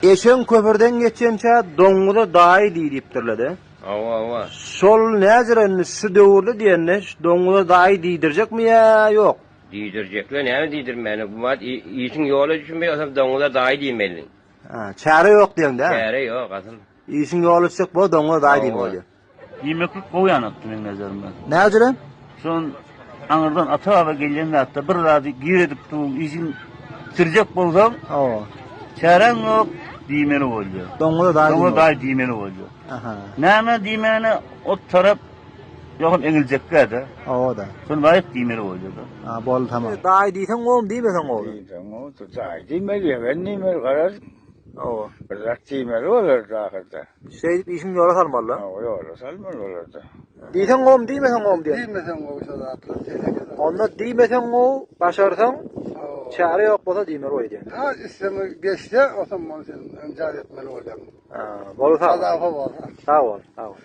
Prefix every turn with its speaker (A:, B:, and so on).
A: Eşegiň köpürden geçýänçä doňňuza daýy diý diýipdirler-de.
B: Hawa, hawa.
A: Şol näjür indi şu döwürde diýende şu doňňuza daýy diýdirjekmi ýa ýok?
B: Diýdirjekler, näme diýdirmäne? Bu wagt işiň ýola düşmegi bolsa doňňuza daýy diýmeli.
A: Ha, çäre ýok diýeň-dä?
B: Çäre ýok asyl.
A: Işiň ýola düşjek bol doňňuza daýy diýmeli bolýar.
C: Diýmeklik gowy ýanakdy meň nazaryma.
A: Näjüre?
C: Şon aňyrdan ata-baba gelýän zatda bir zady gir edip dur, işiň bitirjek bolsaň,
A: Hawa.
C: çäräň ýok diýmeli bolýar.
A: Doňňuza daýy
C: Doňňuza daýy diýmeli bolýar.
A: Aha.
C: Näme diýmäne o tarap ýogam eňiljekkä-de.
A: Hawa-da.
C: Şony baýyk diýmeli bolýar-da.
A: Ha, boldy tamam. Daýy diýseň gowumy, diýmeseň gowumy?
D: Diýseň gowudy. Daýy diýmeli, ýegen diýmeli, garaz.
A: Hawa.
D: Bir zat diýmeli bolardy ahyrda.
A: Şeýdip işiňi ýola salmaly-da.
D: Hawa, ýola salmaly bolardy.
A: Diýseň gowumy, diýmeseň gowumy diýen.
E: Diýmeseň gowy şo zatlar telek eder.
A: Onda diýmeseň gowy, başarsaň, çäre ýok bolsa diýmeli goý diýen.
E: Ha üstüňe geçse, o zaman sen ynjar etmeli bolýaň.
A: Ha, boldy sag bol.
E: Sadafa bolsa.
A: Sag bol, sag bol.